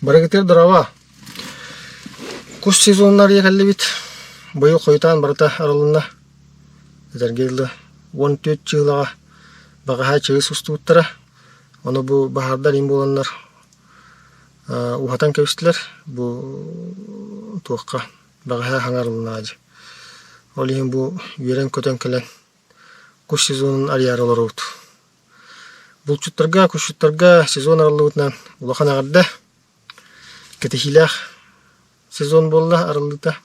Барыгытыгар дорообо! Кус сезонун арыйа кэллибит. Быйыл хойутаан барыта арылынна. Этэргэ дылы, 14 чыылаҕа баҕаһаа чыыс устубуттара. Ону бу баһаардар иҥ буоланнар уһатан кэбистилэр. Бу туохха баҕаһаа хаҥарылынна дьэ. Ол иһин бу үөрэн-көтөн кэлэн кус сезонун арыйаары олоробут. Булчуттарга, кусчуттарга сезон арыллыбытынан улахан эҕэрдэ! Кэтэһиилээх сезон буолла арыллыыта.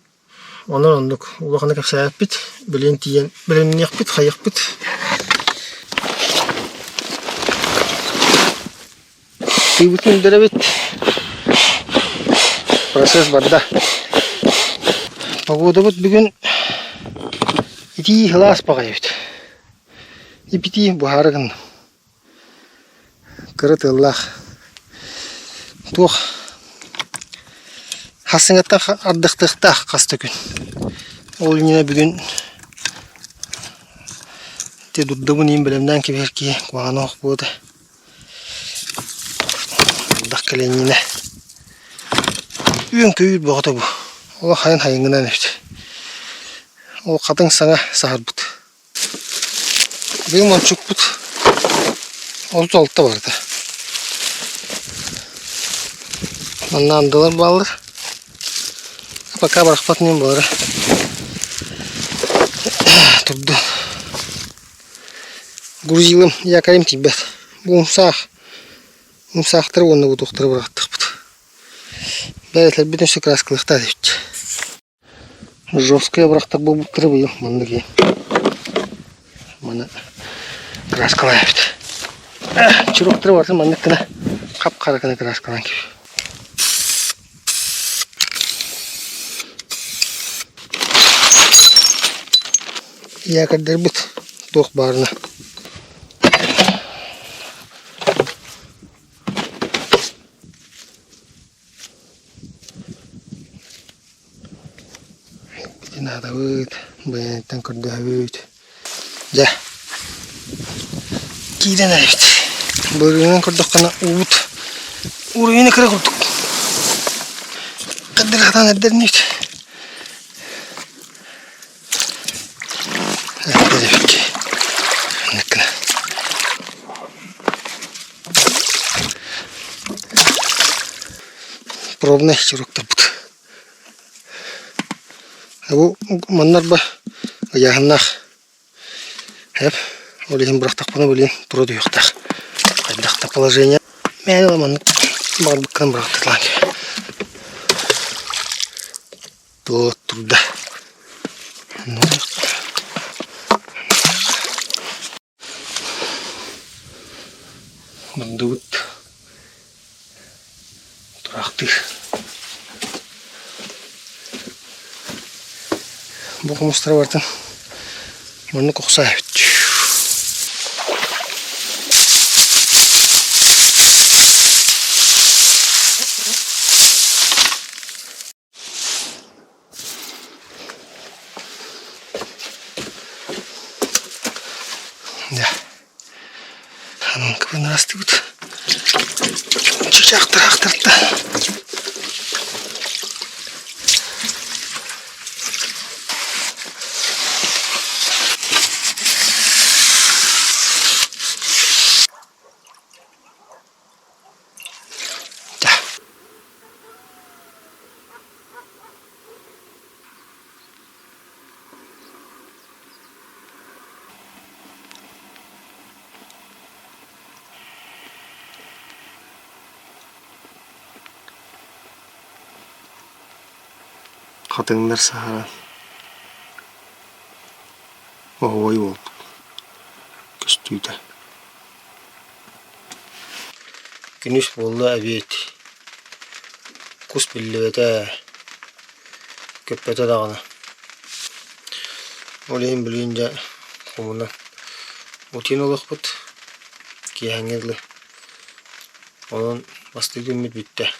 Онон оннук улаханы кэпсээбиппит, билигин тиийэн бэлэмниэхпит, хайыахпыт. Тыыбытын үрдэрэбит. Процесс барда. Погодабыт бүгүн итии сылаас баҕайы эбит. Ипитии буһаары гынным. Кыра тыаллаах. Туох хассыҥаттан ардахтыахтаах хас да күн. Ол иннинэ бүгүн ити дурдабын иин бэлэмнээн кэбиһэр киһи куһаҕана суох буолуо этэ. Ардах кэлэ иннинэ үөн-көйүүр бөҕөтө бу. Олох хайан хайыҥҥынан эбит. Ол хатыҥ саҥа саһарбыт. Быйыл мончукпут 36 барда. Манна андылар бааллар. Пока барахпат нем буолара. Турду. Грузилым якорем тиийбэт. Бу умсаах. Умсаахтары уонна бутуохтары бырахтахпыт. Бэйэлэрбит өссө краскалыахтаах эбит. Жесткай абырахтар буолбуттара быйыл маннык иһин. Маны краскалаабыт. Чуруктары барытын маннык гына хап-хара гына краскалаан кэбиһ. Якорьдарбыт туох баарына Ити наадабыт, бэйэниттэн көрдөһөбүт. Дьэ, киирэн эрэбит. Былырыынын көрдөххүнэ уубут уровень кыра курдук. Хаддыр хатан эрдэрнибит. Пробный чуруктарбыт. Бу маннарба ыйааһыннаах эп ол иһин бырахтахпына билин тура түһүөхтээх. Хайдах да положение мээнэ маннык баҕарбыккынан бырахталаан Туох турда? Мындыбыт тураахтыыр. Бу хомустара барытын маннык охсоо эбит. Дьэ, ананкабын ырастыбыт. Чычаахтар ахтарта. Дьэ. Хатыҥнар саһаран оһуой буолбут көстүүтэ Күнүс буолла эбиэт, кус биллибэтэ, көппөтө даҕаны. Ол иһин билигин дьэ хомунан утуйан ылыахпыт киэһээҥҥи дылы. Онон бастакы күммүт бүттэ.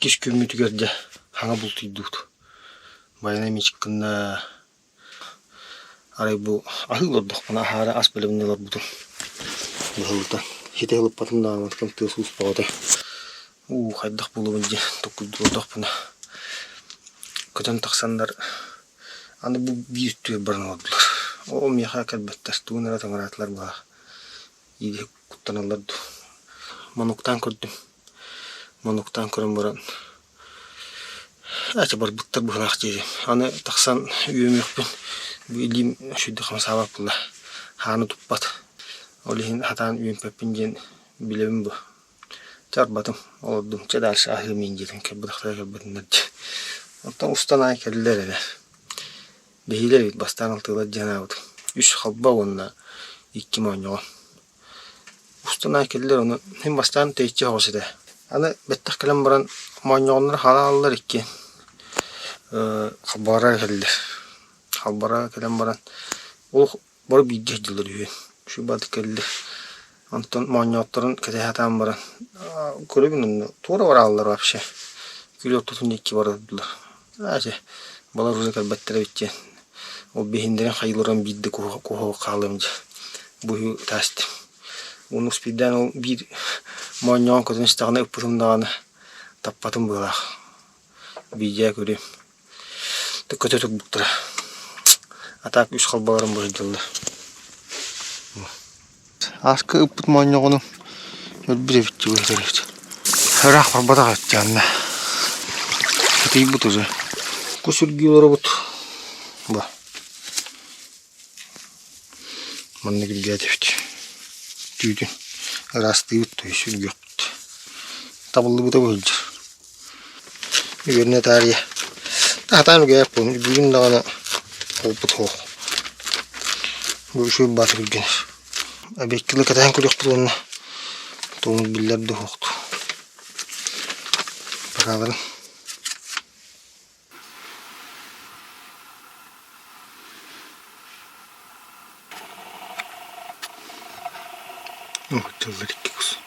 Иккис күммүтүгэр дьэ хаҥа бултуйдубут. Байанай мичик гынна. Арай бу аһыы олордохпуна аһаары ас бэлэмнии олорбутум. Быһыллыта ситэ ылыппатым даҕаны тыас уус бөҕөтө. Уу хайдах буолуобун диэн толкуйдуу олордохпуна көтөн тахсаннар аны бу биир үттүгэр баран олордулар. Оо миэхэ кэлбэттэр, тугун эрэ таҥараатылар быһаах. Иири куттаналлар дуу. Монуктаан көрдүм. Монуктаан көрөн баран Ача барбыттар быһыылаах диэтим. Аны тахсан үөмүөхпүн бу илиим сүрдэх хамсаабат буолла. Хааны туппат. Ол иһин сатаан үөмпэппин диэн билэбин бу. Чэ арбатым, олордум. Чэ дальше аһыам иин диэтим. Кэлбэтэхтэрэ кэлбэтиннэр диэн. Оттон устан аайы кэллилэр эрэ. Биһиилэр эбит бастаан алтыылар диэн аабытым. Үс халба уонна икки моонньоҕон. Устан аайы кэллилэр ону мин бастаан тэйиччи соҕус этэ. Аны бэттэх кэлэн баран моонньоҕоннор хаалаллар иккиэн. Халбара кэллилэр. Халбара кэлэн баран олох бары бииргэ сылдьаллар үһү. Үчүгэй кэллилэр. Онтон моонньоотторун кэтэһэ сатаан баран көрөбүн онно туора барааллар вообще. Күөл ортотун диэки бардылар. Аа чэ, балар уже кэлбэттэр эбит диэн. Ол биһиндэрин хайыыларын биирдэ куһаҕа хаалыам дьэ. Бу үһү ытаастым. Уонна успейдаан ол биир моонньоҕон көтөн истэҕинэ ыппытым даҕаны таппатым быһыылаах. Биидьээ көрүөм. Көтө турбуттара. А так үс халбаларым быһыйдыллар. Ааска ыппыт моонньоҕону өлбүт эбит дии эбит. Ыраах барбатах эбит анна. Ытыйбыт уже. Кус үргүү олоробут. Бу. Маннык үргээтибит. Түүтүн ыраастыыбыт, то есть үргүөхпүт. Табыллыбыта бу сылдьар. Үөрэнэ таарыйа. Сатаан үгэйэппин, бүгүн даҕаны опыт суох. Бу үчүгэй баата күлгэнэр. Эбиэккэ кэтэһэн көрүөхпүт уонна тугун биллэр да суохтуу. Пока Дьыллар икки кус.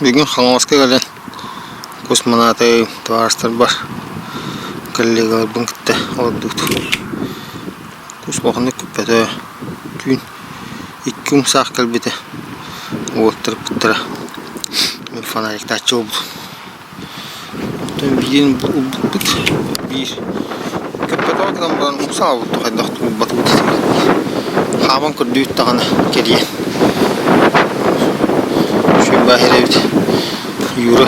Бүгүн Хаҥаласка кэлэн кус манаатайым табаарыстарбар коллегаларбын кытта олордубут. Кус улаханнык көппөтө. Түүн икки умсаах кэлбитэ. Уоттарбыттара. Мин фонариктааччы буолбутум. Оттон биирин ылбыппыт биир көппөтөҕө гынан баран умсаабыт хайдах булбатыбыт хааман көрдүүт даҕаны кэлиэн үчүгэй эбит Юра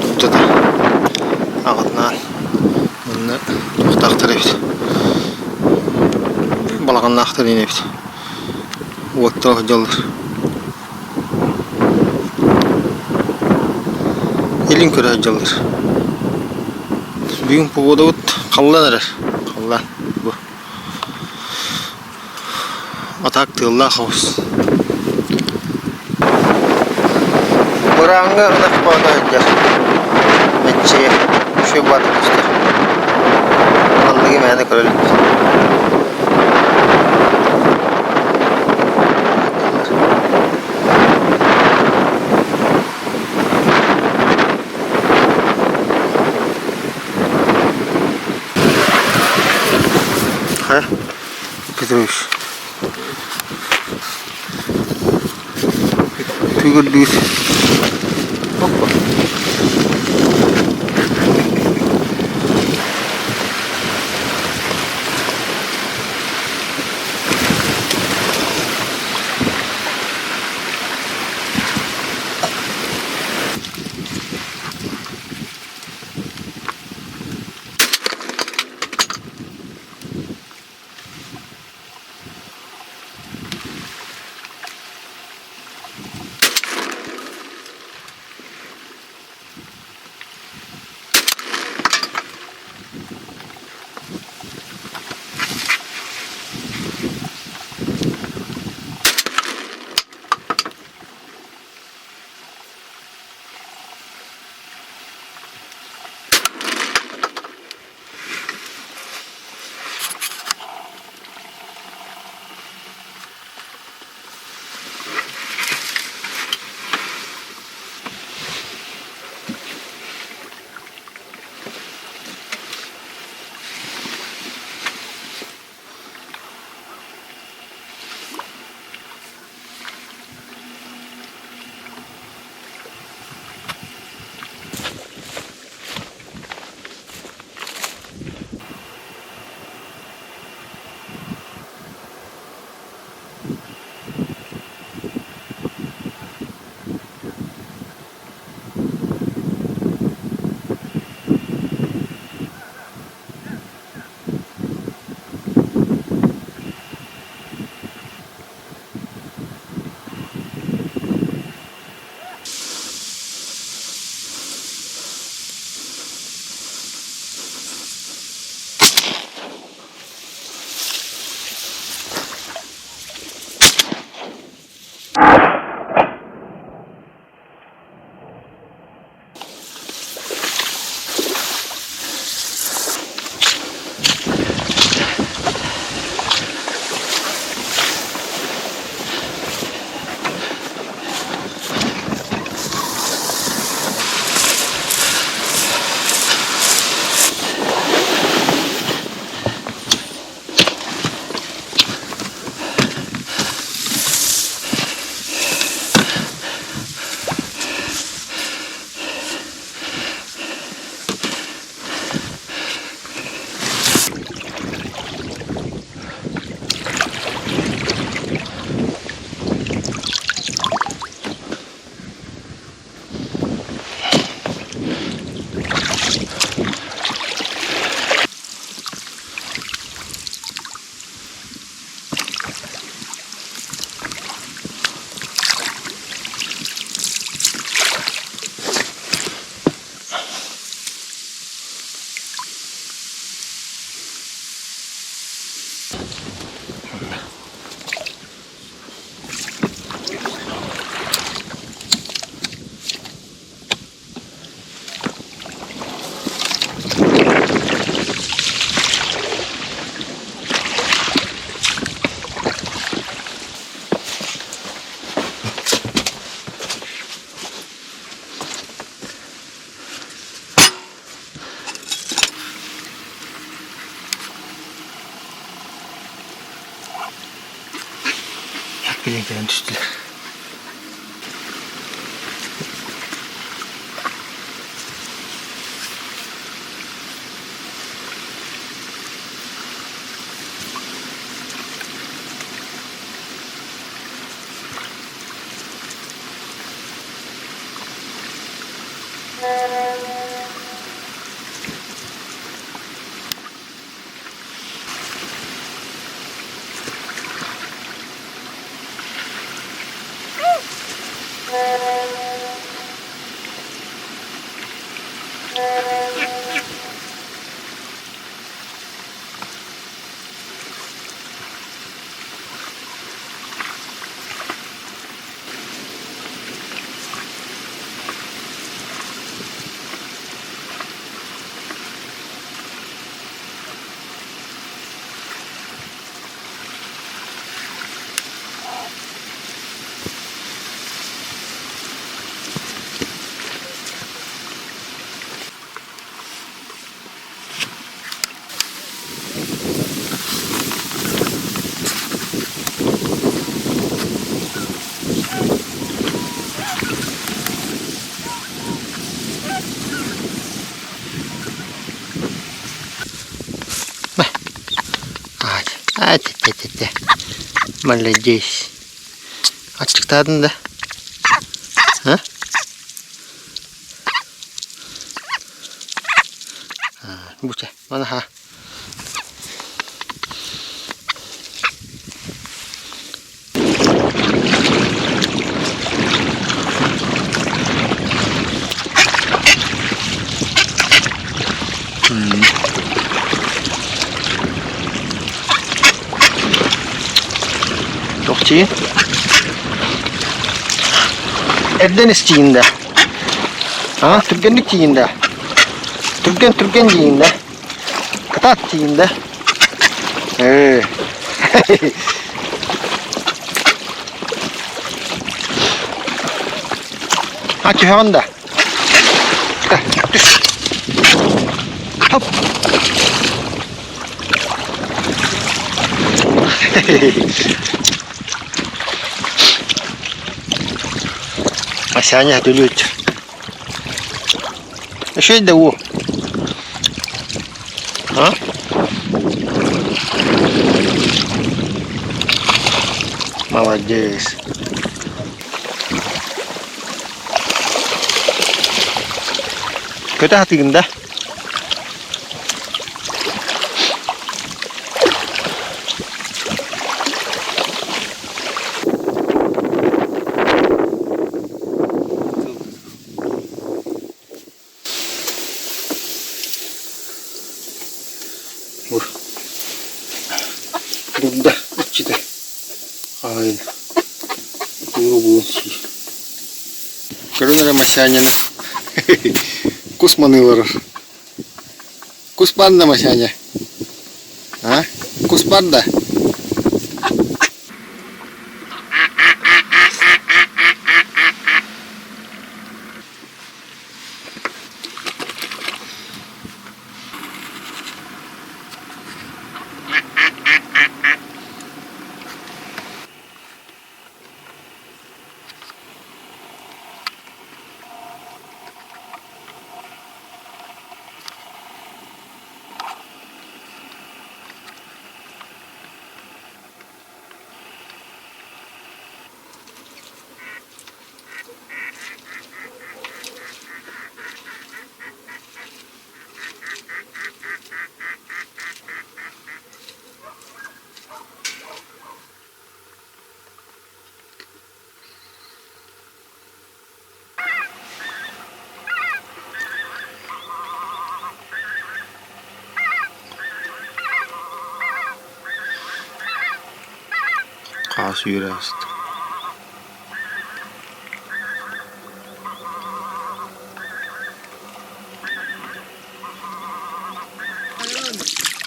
туттата аҕатынаан уонна туохтаахтар эбит балаҕаннаахтар эбит уоттаах дьоллор Илин көрө сылдьаллар. Бүгүн погодабыт халлаан эрэр. Халлаан бу. А так тыаллаах оҕус. Бырааҥҥа ынах баҕата сылдьар. Мэччийэ үчүгэй баата көстөр. Манныгы мээнэ көрө иликпин. Хайа, Петрович. Күгүрдүүр. Оппа. Билин кэлэн түстүлэр. Ать-ать-ать-ать. Молодец. Аччыктаатыҥ да? А? Буча, манаха. Тохчи. Эрдэн истиин да. А, түргэнник тиийин да. Түргэн түргэн тиийин да. Кытаат тиийин да. Ээ. А түһэҕин да. Түс. Хоп. Асяня төлүөт. Үчүгэй да уу. А? Молодец. Көтө сатыыгын да? Ур. Дурда иччитэ. Хаһайын. Кууру буун сии. Көрөн эрэ Масяняны. Кус маныылары. Кус барда Масяня? А? Кус барда? Хаас үөрэ ааста.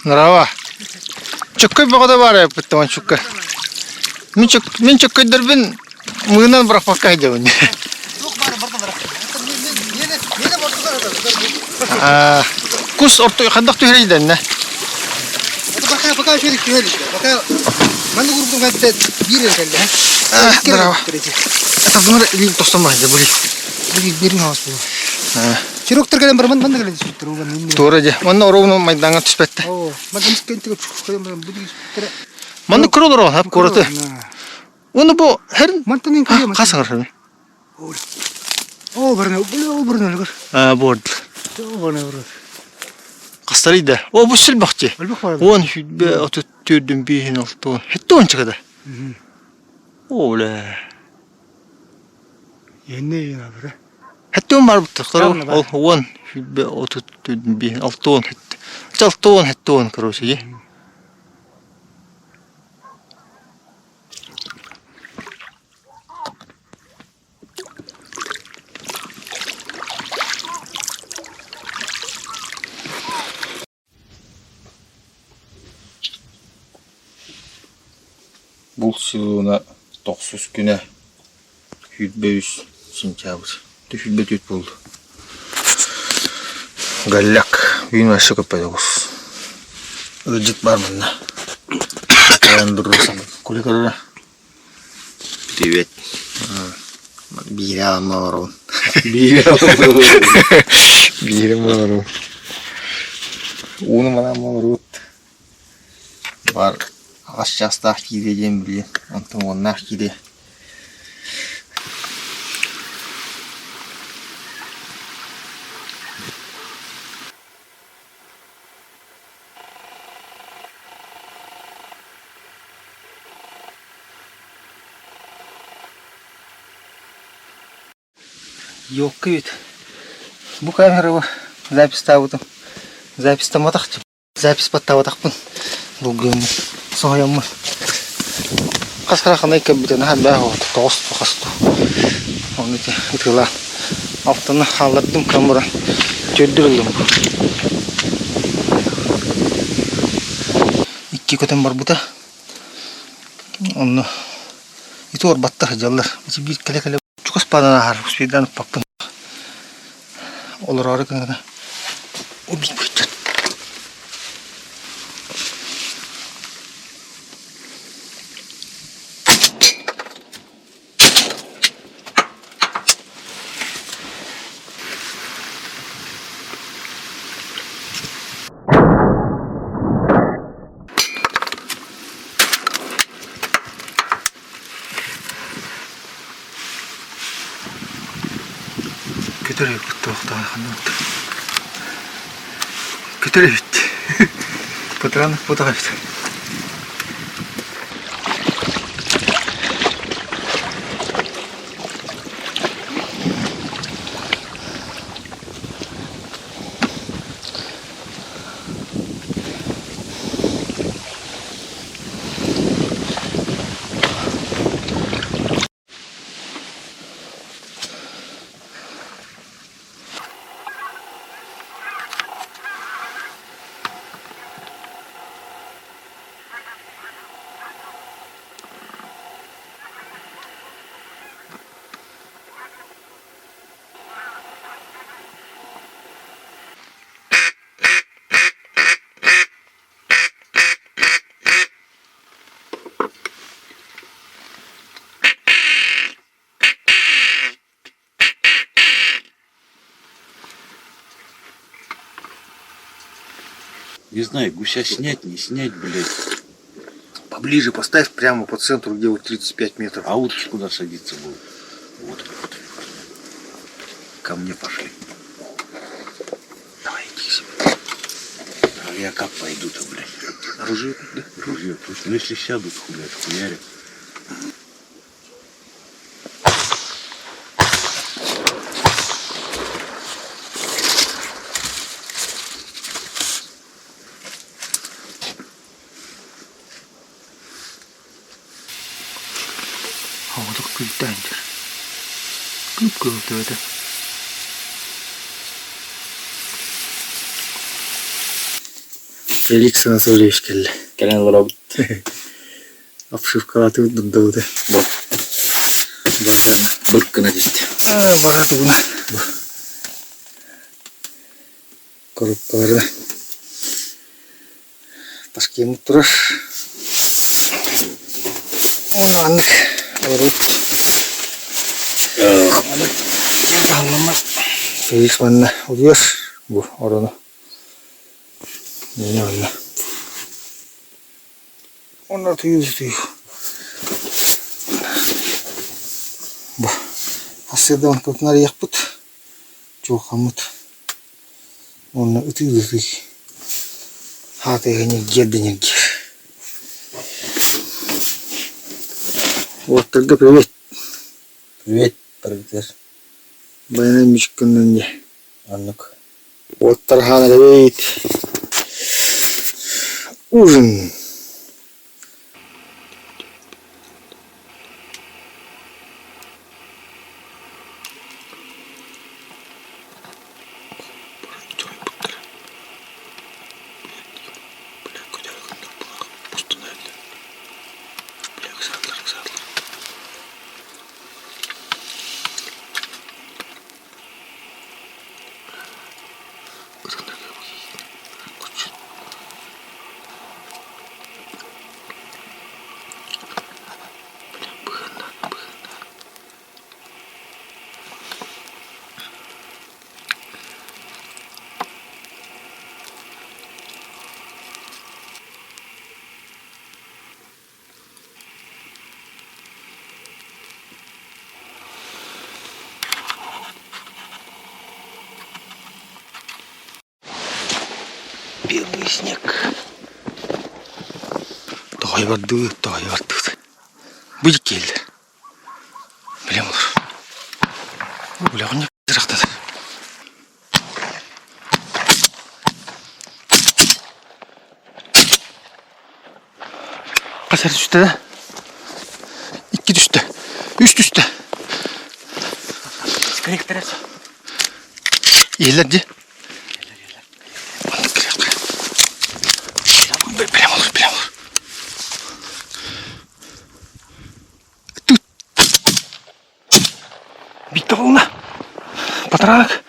Нрава. Чөккөй бөҕө да баар эбиппит Томанчукка. Мин чөк мин чөккөйдөрбүн мыынан бырахпакка сылдьабын. Аа, кус орто хайдах түһэрий дэннэ? Пока пока үчүгэй түһэр Пока маннык уруккун кэлбитэ биир эрэ кэллэ. Здорово. Это вдруг илиим тостон баһыйда били. Бирин хаос буолу. Чирок кэлэн барман манна кэлэн түспүттэр уган инни. Туора дьэ. Манна оруобуна майдаҥҥа түспэттэ. Оо, манна мискентигэ чуккайан баран бу түспүттэрэ. Манна көр олороо, хап куораты. Уонна бу хэр Мантан ин кыйа хас саҥарар? Оо, барна, ол барна өлгөр. Аа, борд. Ол барна барна. Хастарый да. О, бу силбахчы. Өлбөх бар. Уон хүббэ отут төрдүн бииһин алтуон. Хеттуон чыгада. О, бля. Енне ене бара. Хеттуон бар буттар. Ол уон хүббэ отут төрдүн бииһин алтуон хетте. Алтуон хеттуон, короче, Булт сезона тохсус күнэ 23 сентябрь 24 буолла. Галляк бүгүн вообще көппөтө оҕус. Ыалдьыт баар манна. Кули көрөрө. Привет. Биирэ аҕамма олоробун. Биирэ олоробун. Биирэ олоробун. Ууну манаан олорбут. Бар аҕыс чаастаах киириэ диэн билиэн, онтон уоннаах киириэ. Ёлка ведь. Бу камерабы записьтаабытым. Записьтамматах запись баттаабатахпын долгуйаммын соһуйаммын хас хараханай кэлбитэ наһаа элбэх оҕото тоҕус хас ону ити ытыалаан алтаны хааллардым кыам баран түөрдүр ыллым икки көтөн барбыта онно ити уорбаттар сылдьаллар ити биир кэлэ-кэлэ чугас баанан ааһар успейдаан ыппаппын олороору гына убийбыттар Көтөр эбит туохтаах ханнык Көтөр эбит. Патранов потах эбит. Не знаю, гуся снять, не снять, блядь. Поближе поставь прямо по центру, где вот 35 метров. А утки куда садиться будут? Вот, вот. Ко мне пошли. Давай иди себе. А я как пойду-то, блядь? Ружье тут, да? Ружье тут. Ну если сядут, хуярят, хуярят. Оҕотох күүттээн дьэр. Кып-кыһыл төбөтө. Феликс Анатольевич кэллэ. Кэлэн олоробут. Обшивкалаатыбыт дурдабыты. Бу. Бырк гына түстэ. Бара тугуна. Коробкалары Ташкеммит турар. Уонна маннык Олорут. Феликс манна утуйар бу орону. Миэнэ манна. Онно утуйуу Бу сарсыарда онтубутун арыйыахпыт. Чуолкаммыт. Уонна ытыы-ытыы хаатыйа ньиргиэр да ньиргиэр. Уолаттарга привет. Привет, барыгытыгар. Байанай мүчүк гыннын дии. Оннук. Уолаттар аһаан эрэбит. Ужин. Белый снег. Тоҕой бардыбыт, тоҕой бардыбыт. Бу кэллэр. Билем олор. Билэҕин сырахтады. Хас эрэ түстэ да? Икки түстэ. Үс түстэ. Иһиллэр дии. Билем olur, билем olur. Тут. Биттэ волна. Патарак.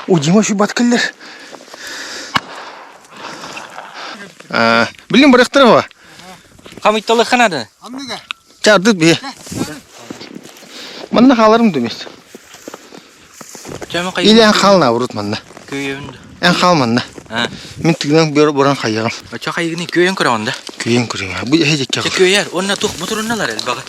О, Дима шубат кэллэр. Билим барыктар ба? Хамыйталы ханады. Чардыт бие. Манна хааларым думес. Или эн хаална урут манна. Көйөбүн. Эн хаал манна. Мин тыгынан буран хайыгам. Очо хайыгыны көйөн көрөҕүн да? Көйөн көрөм. Бу эһэ дьэккэ. Көйөр. Онна тух бутурунналар элбэҕи.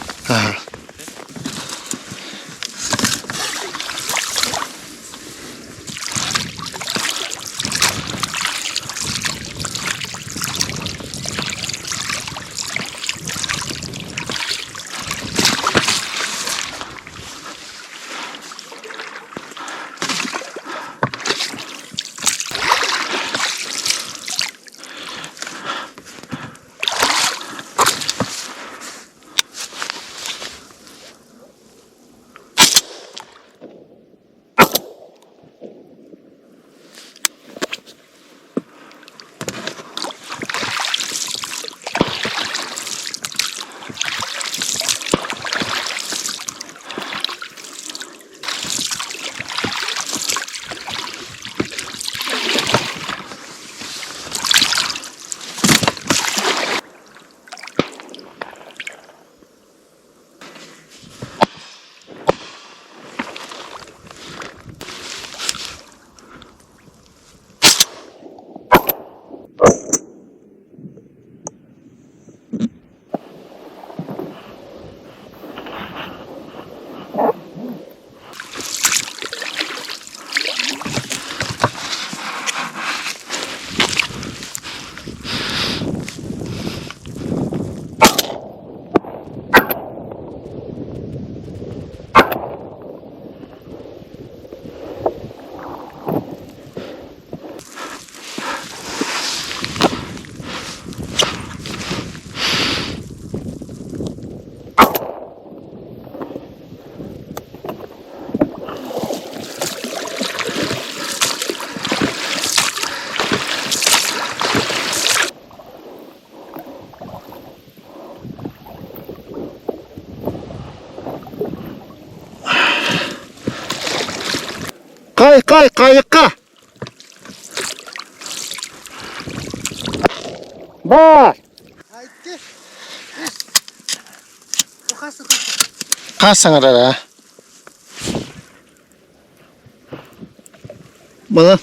Кай, кай, кайыкка! Бар! Хаас саҥарар аа. Манан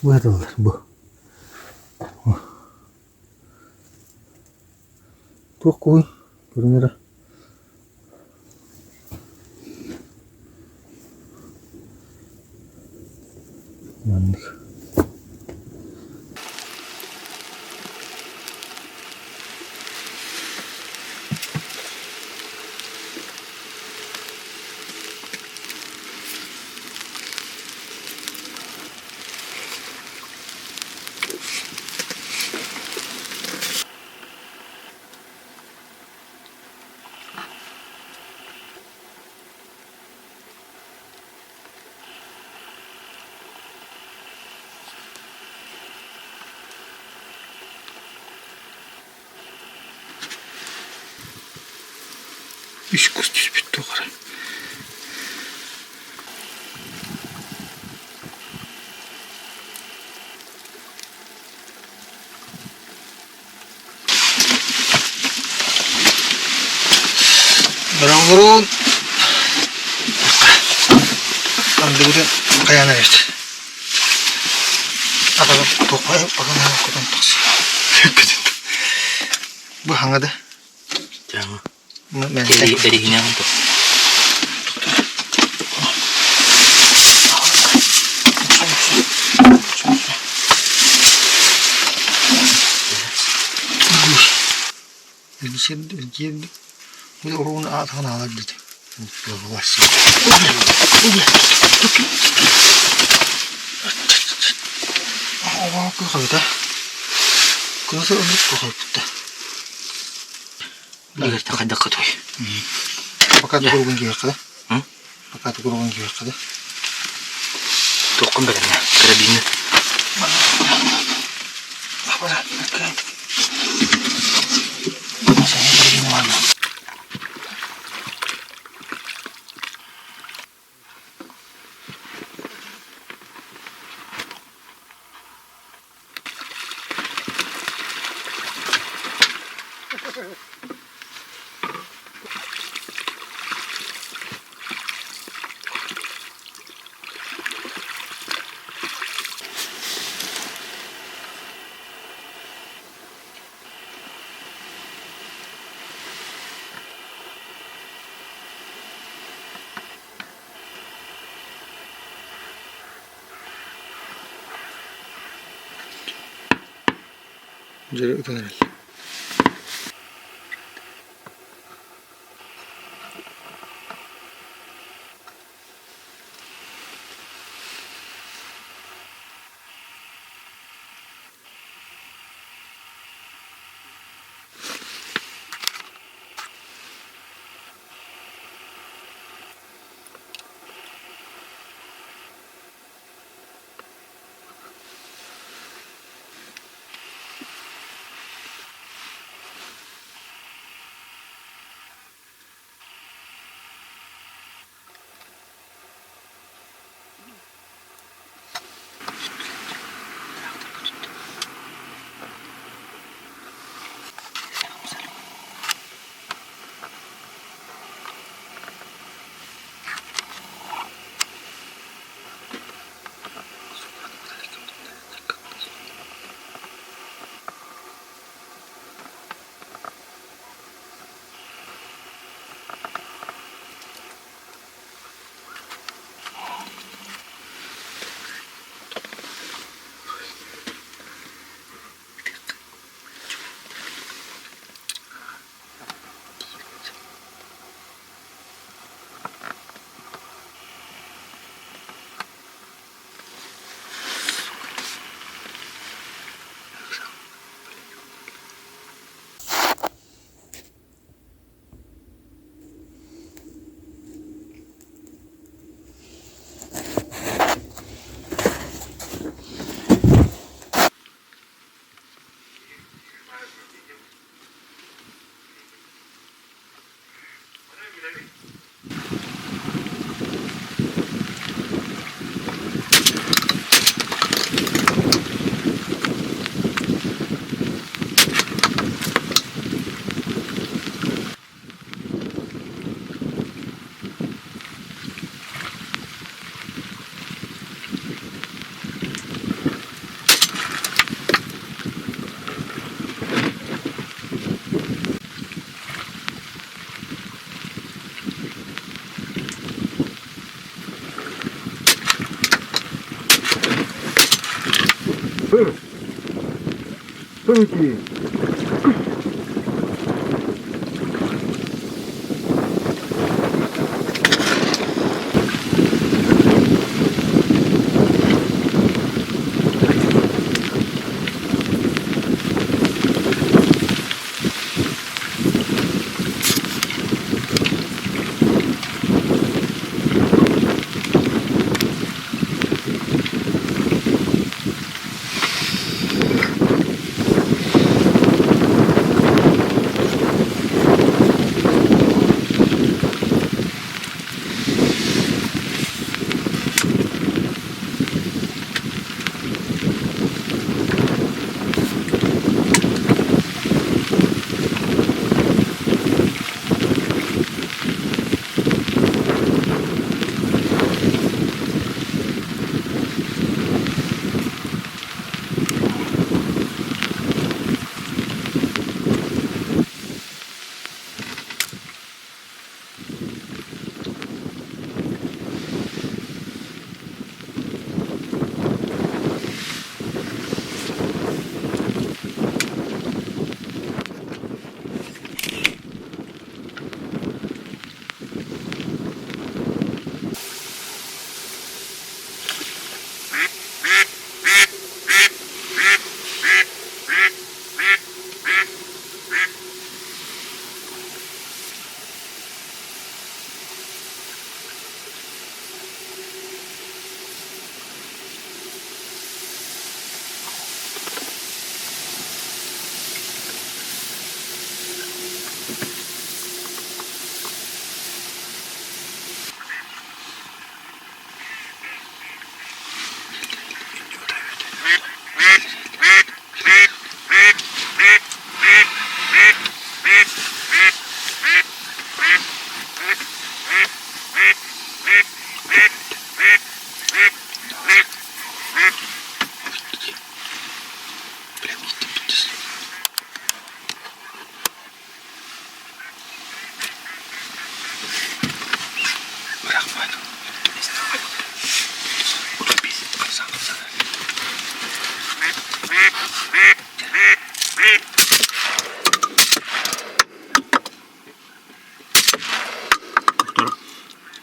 Бу этэллэр бу. Туох куһуй көрүҥ эрэ. Маннык. Үс кус түспүт туох эрэ. Бороҥ андыбытын хайаан эбит. Атаҕын туохха паган көтөн тахса. Бу хаҥа да. Эриһинэҕин тух. Хайдах той. Пока тугуругун киһиэххэ да. Пока тугуругун киһиэххэ да. Туоххун бэлэмнэ? Карабины. Дьөрү ытан эрэл.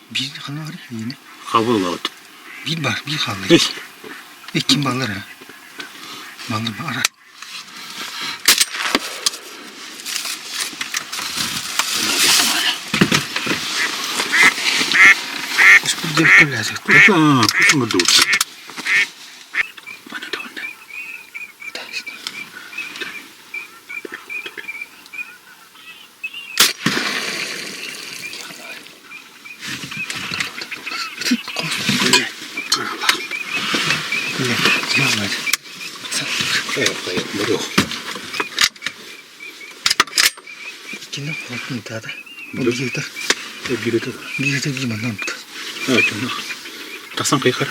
Биир ханна барый ийэни? Хабыллабыт. Биир бар, биир хаалла. Иккин баллар ha. Баллар ара. Тахсан кыйкар.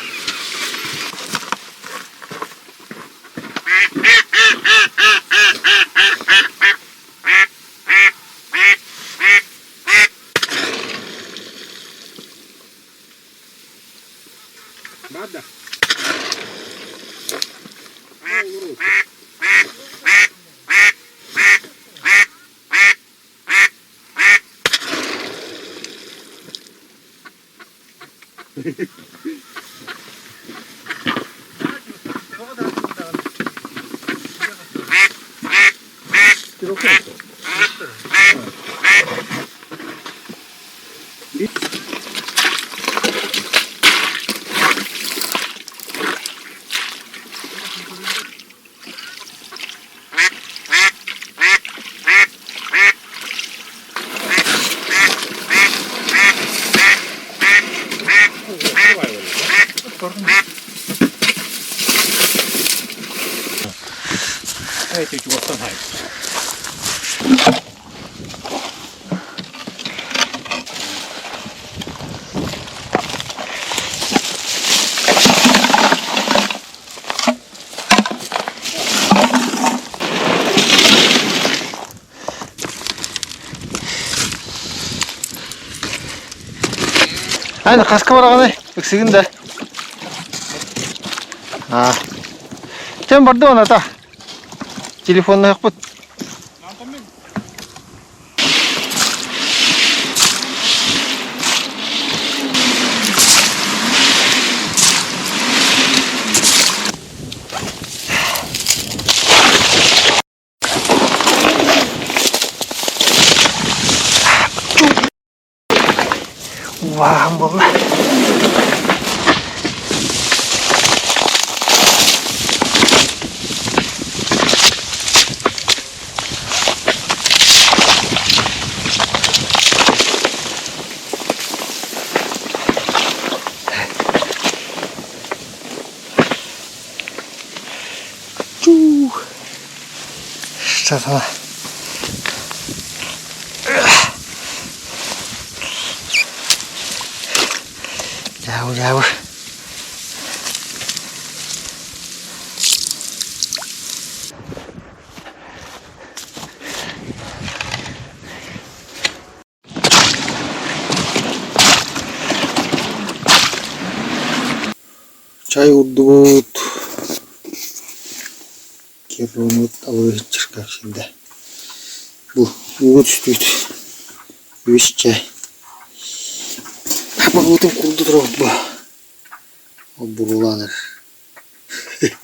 Айна хаска бараҕыный? Ыксыгын да. Аа. Кем барды оната? Телефоннаһыкпыт. Убааһын буолла. Чуу. Что-то Дьаабы, дьаабы. Чай уурдубут, керлонут алыһыччыр как всегда. Бу ууга түстүбүт үс чай. Баҕабытын курду турабыт бу. Ол буруолаан эрэр.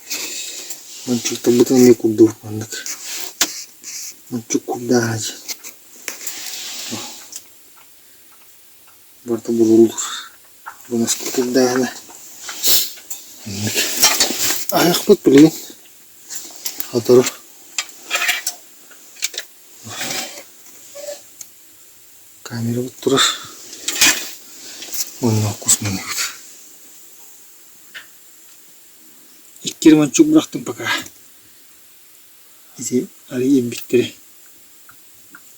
Мончуктарбытын эмиэ курдубут маннык. Мончук курдааһына дьэ. Барыта буруолуур. Бунаска курдааһына. Маннык. Аһыахпыт билигин. Сотору. Камерабыт турар. Уонна кус манныгыт. Икки ремонтчук бырахтым пока. Ити арыый ирбиттэри.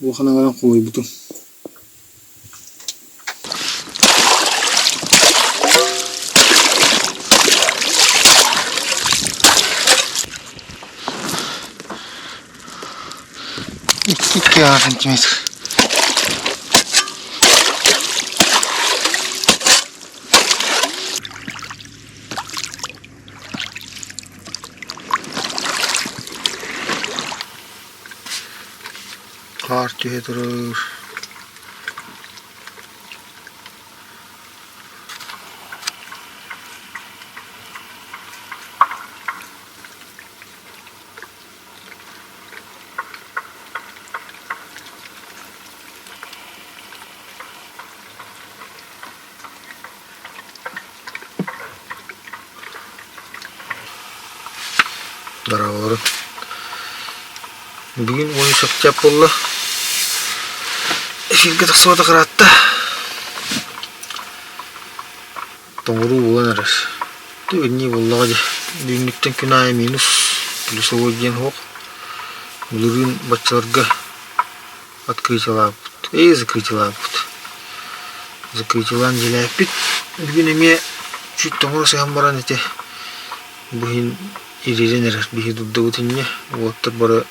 Улахан аҥарын хомуйбутум. Икки сантиметр. Хаар түһэ турар. Дорооболорун. Бүгүн уон октябрь буолла. Эфиргэ тахсыбатах ыраатта. Тоҥоруу буолан эрэр. Иннии буоллаҕа дии. Бүгүҥҥүттэн күн аайы минус плюсовой диэн суох. Былырыын баччаларга открытиелаабыт. Ээ закрытиелаабыт. Закрытиелаан дьиэлээппит. Бүгүн эмиэ чуть тоҥоро сыһан баран ити бу иһин ириэрэн эрэр биһи дурдабыт инньэ. Уолаттар бары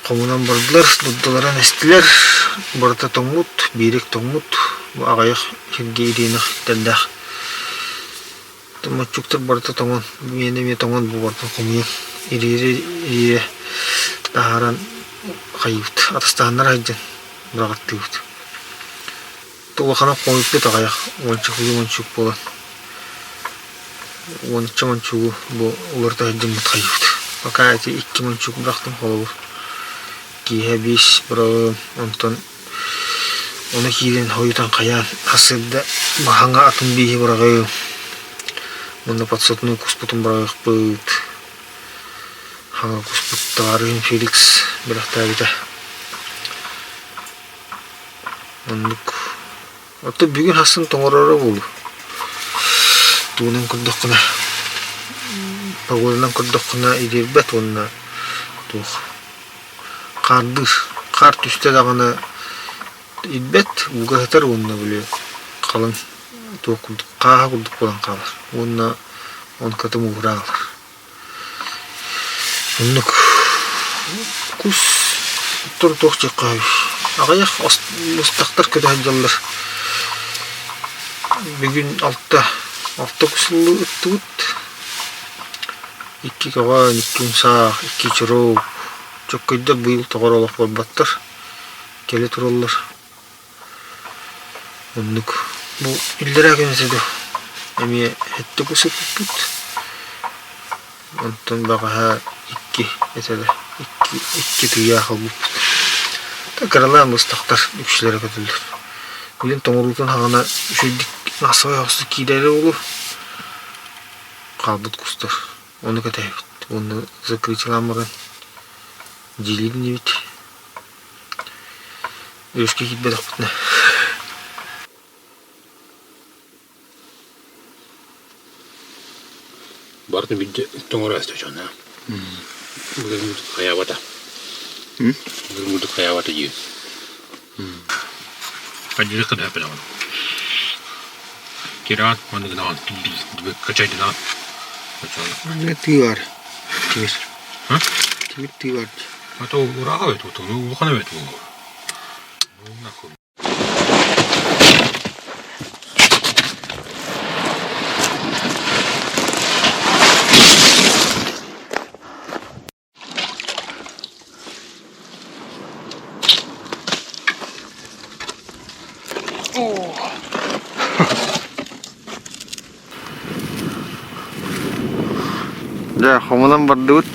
хомунан бардылар, дурдаларын эстилэр. Барыта тоҥмут, биирик тоҥмут. Бу аҕыйах сиргэ ириэнэх тэллээх. Моччуктар барыта тоҥон, миэнэ эмиэ тоҥон бу барытын хомуйан ириэрэ-ириэрэ таһааран хайыыбыт, атастаһаннара сылдьан быраҕаттыыбыт. Улахана хомуйбут аҕыйах уонча мончук буолан уонча мончугу бу уларыта сылдьыммыт хайыыбыт. Пока ити икки мончук бырахтым холобур. Киэһэ биэс быраҕыам, онтон Ону киирэн хойутан хайаан сарсыарда баһаҥа атын бииһи быраҕыым уонна подсотную куспутун быраҕыахпыт. Хаҥа куспут табаарыһым Феликс бэлэхтээбитэ. Оннук. Оттон бүгүн сарсын тоҥороро буолуо. Тугунан көрдөххүнэ, погоданан көрдөххүнэ ириэрбэт уонна туох хаардыыр. Хаар түстэ даҕаны ирбэт, ууга сытар уонна били халыҥ туох курдук хааһа курдук буолан хаалар уонна онката мууһура аҕалар. Оннук кус оттор туох диэххэ үһү аҕыйах мустахтар көтө сылдьаллар. Бүгүн алта алта кус ыттыбыт. Икки көҕөн, икки умсаах, икки чороу. Чөккөйдөр быйыл тоҕо эрэ олох барбаттар. Кэлэ тураллар. Оннук. Бу иллэрээ күн этэ дуо эмиэ сэттэ кус ыппыппыт. Онтон баҕаһа икки этэ да икки икки тыйаах ылбыппыт. Кыралаан быстахтар үксүлэрэ көтөллөр. Билин тоҥоруутун хаҕана үчүгэйдик массовай оһохсу киирэрэ буолуо. Хаалбыт кустар. Ону кэтэһэбит. Уонна закрытиелаан баран дьиэлиир инибит. Өрүскэ киирбэтэхпитинэ Барытын биирдэ тоҥоро эстэ дьон аа. Былырыын хайаабата. Былырыын курдук хайаабата дии. Хадьырыкка да хэппэтэҕин. Кираан манныгынаҕын качайдынаҕын. Маннык тыы бар. Тимир. Тимир тыы бар. А то урааҕа эбит улахан эбит буолуо. Дьэ, хомунан бардыбыт.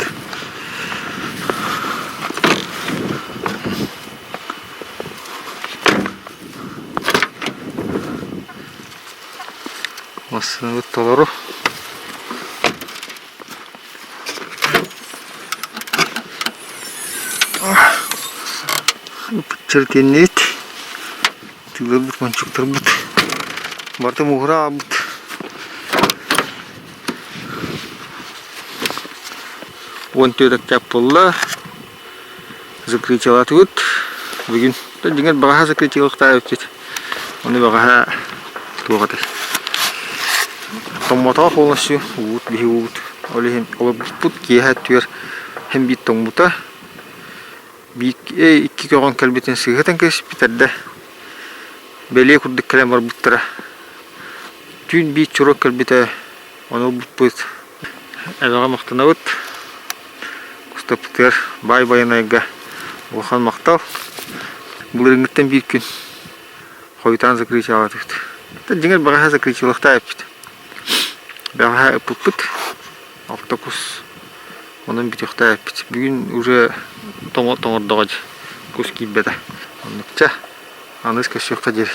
Массыынабыт толору. Чиркиннит, тыыларбыт, мончуктарбыт барыта мууһура аалбыт. 14 октябрь буолла. Закрытиелаатыбыт. Бүгүн дьиҥэр баҕаһа закрытиелыахтаах эбиппит. Ону баҕаһа туох этэй? Тоҥмотоҕо полностью уут биһи уут. Ол иһин олорбуппут киэһэ өттүгэр һин биир тоҥмута. Биир икки көҕөн кэлбитин сыыһа кэбиспит эрдэ. Бэлиэ курдук кэлэн барбыттара. Түүн биир чуруок кэлбитэ, ону ылбыппыт. Эбэҕэ махтанабыт. Кустаппытыгар баай Байанайга улахан махтал. Былырыыҥҥыттан биир күн хойутаан закрытиелаатыбыт. Дьиҥэр бэҕэһээ закрытиелыахтаах эппит. Бэҕэһээ ыппыппыт. Алта кус онон бүтүөхтээх эппит. Бүгүн уже тоҥордоҕо дии. Кус киирбэтэ. Оннук чэ, аныгыс көрсүөххэ диэри.